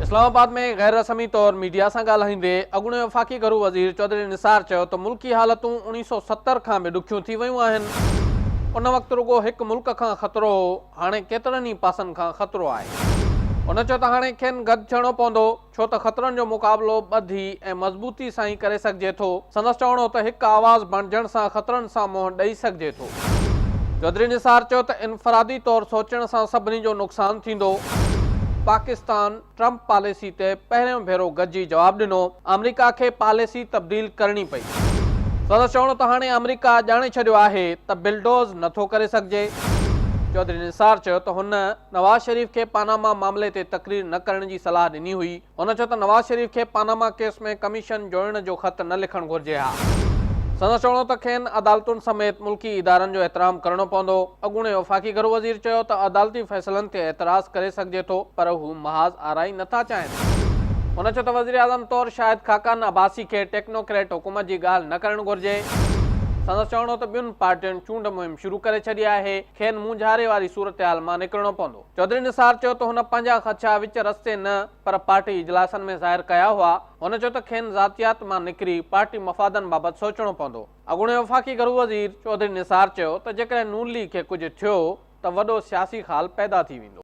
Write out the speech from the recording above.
اسلام آباد ۾ غير رسمي طور ميڊيا سان ڳالهائيندي اڳوڻي وفاقي گهرو وزير چوڌري نثار چيو ته ملڪي حالتون 1970 کان به ڏکيون ٿي ويون آهن، ان وقت رڳو هڪ ملڪ کان خطرو هو، هاڻي ڪيترن ئي پاسن کان خطرو آهي. هن چيو ته هاڻي کين گڏ ٿيڻو پوندو، ڇو ته خطرن جو مقابلو ٻڌي ۽ مضبوطي سان ئي ڪري سگهجي ٿو. سندس چوڻ هو ته هڪ آواز بڻجڻ سان خطرن سان منهن ڏئي سگهجي ٿو. چوڌري نثار چيو ته انفرادي طور سوچڻ سان سڀني جو نقصان ٿيندو. پاڪستان ٽرمپ پاليسي تي پهريون ڀيرو گڏجي جواب ڏنو، آمريڪا کي پاليسي تبديل ڪرڻي پئي. سندس چوڻ هو ته هاڻي آمريڪا ڄاڻي ڇڏيو آهي ته بلڊوز نٿو ڪري سگهجي. چوڌري نثار چيو ته هن نواز شريف کي پاناما معاملي تي تقرير نه ڪرڻ جي صلاح ڏني هئي. هن چيو ته نواز شريف کي پاناما ڪيس ۾ ڪميشن جوڙڻ جو خط نه لکڻ گهرجي ها. سندس چوڻ هو ته کين عدالتن سميت ملڪي ادارن جو احترام ڪرڻو پوندو. اڳوڻي وفاقي گهرو وزير چيو ته عدالتي فيصلن تي اعتراض ڪري سگهجي ٿو پر هو محاذ آرائي نٿا چاهين. هن چيو ته وزيراعظم طور شاهد خاقان عباسي کي ٽيڪنوڪريٽ حڪومت جي ڳالهه نه ڪرڻ گهرجي. سندس چوڻ هو ته ٻين پارٽين چونڊ مهم شروع ڪري ڇڏي آهي. کين مونجهاري واري صورتحال مان نڪرڻو پوندو. چوڌري نثار چيو ته هن پنهنجا خدشا وچ رستي نه پر پارٽي اجلاسن ۾ ظاهر ڪيا هئا. هن چيو ته کين ذاتيات مان نڪري پارٽي مفادن بابت سوچڻو پوندو. اڳوڻي وفاقي گهرو وزير چوڌري نثار چيو ته جيڪڏهن نون ليگ کي ڪجهه ٿيو ته وڏو سياسي خال پيدا ٿي ويندو.